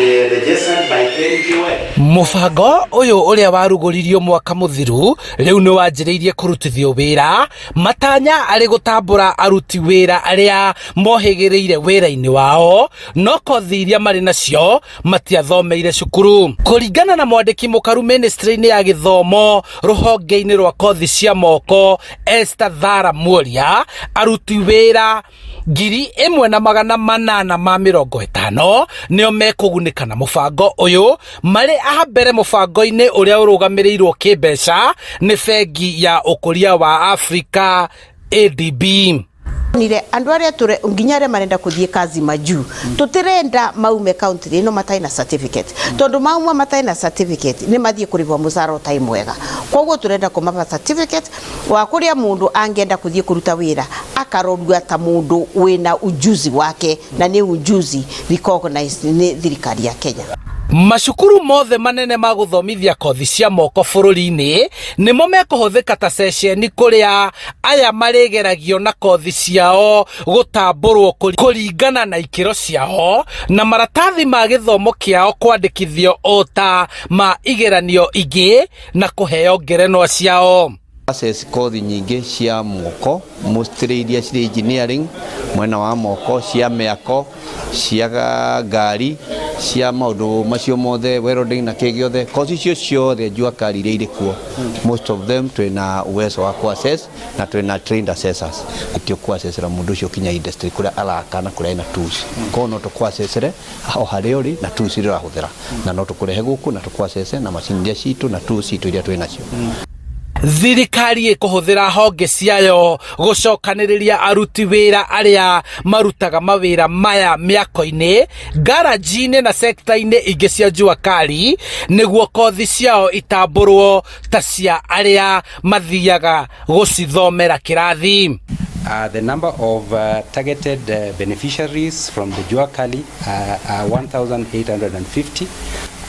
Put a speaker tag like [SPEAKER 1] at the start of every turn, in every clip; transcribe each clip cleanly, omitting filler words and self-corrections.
[SPEAKER 1] Registered by NQA.
[SPEAKER 2] Mũbango ũyũ ũrĩa warugũririo mwaka mũthiru rĩu nĩ wanjĩrĩirie kũrutithio wĩra matanya arĩ gũtambũra aruti wĩra arĩa mohĩgĩrĩire wĩra-inĩ wao no kothi iria marĩ nacio matiathomeire cukuru. Kũringana na mwandĩki mũkaru ministry-inĩ ya gĩthomo rũhonge-inĩ rwa kothi cia moko Esther Thara Muoria, aruti wĩra 1850 nĩo mekũgunĩka na mũbango ũyũ marĩ a mbere mũbango-inĩ ũrĩa ũrũgamĩrĩirwo kĩmbeca nĩ bengi ya ũkũria wa Afrika ADB.
[SPEAKER 3] Nire andu aria ture nginya aria marenda kuthie kazi majuu, tutirenda maume county ino matai na certificate, tondu mauma matai na certificate ni mathie kurivwo mucara utai mwega. Koguo turenda kumaba certificate wa kuria mundu angienda kuthie kuruta wira akarorua ta mundu wina ujuzi wake, na ni ujuzi recognized ni thirikari ya Kenya.
[SPEAKER 2] Macukuru mothe manene ma gũthomithia kothi cia moko bũrũri-inĩ nĩmo mekũhũthĩka ta ceceni kũrĩa aya marĩgeragio na kothi ciao gũtambũrwo kũringana na ikĩro ciao na maratathi ma gĩthomo kĩao kwandĩkithio o ta ma igeranio ingĩ na kũheo ngerenwa ciao.
[SPEAKER 4] Assess kothi nyingĩ cia moko, mostly iria cirĩ engineering mwena wa moko, cia mĩako, cia ngari, cia maũndũ macio mothe, welding na kĩ gĩothe. Kothi icio ciothe jua kali iria irĩ kuo, most of them twĩna uwezo wa ku assess na twĩna trained assessors. Tio ku assessera mũndũ ũcio kinya industry kũrĩa araka na kũrĩa ena tools. Koguo no tũkũ assessere o harĩa ũrĩ na tools iria ũrahũthĩra, na no tũkũrehe gũkũ na tũkũ assesse na macini iria citũ na tools citũ iria twĩ nacio.
[SPEAKER 2] Thirikari ĩkũhũthĩra honge ciayo gũcokanĩrĩria aruti wĩra arĩa marutaga mawĩra maya mĩako-inĩ, ngaraji-inĩ na sekta-inĩ ingĩ cia jua kali nĩguo kothi ciao itambũrwo ta cia arĩa mathiaga gũcithomera kĩrathi.
[SPEAKER 5] The number of targeted beneficiaries from the Jua Kali are 1,850,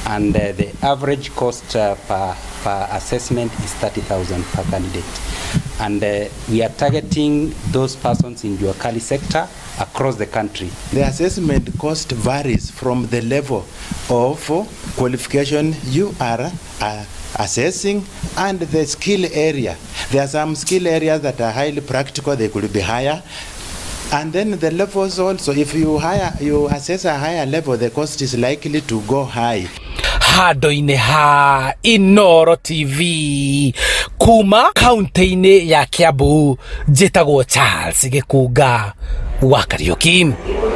[SPEAKER 5] and the average cost per assessment is 30,000 per candidate. And we are targeting those persons in Jua Kali sector across the country.
[SPEAKER 1] The assessment cost varies from the level of qualification you are assessing and the skill area. There are some skill areas that are highly practical, they could be higher. And then the levels also, if you assess a higher level, the cost is likely to go high.
[SPEAKER 2] Handũ-inĩ ha Inoro TV kuma kaunti-inĩ ya Kiambu, njĩtagwo Charles Gĩkunga wa Kariũki.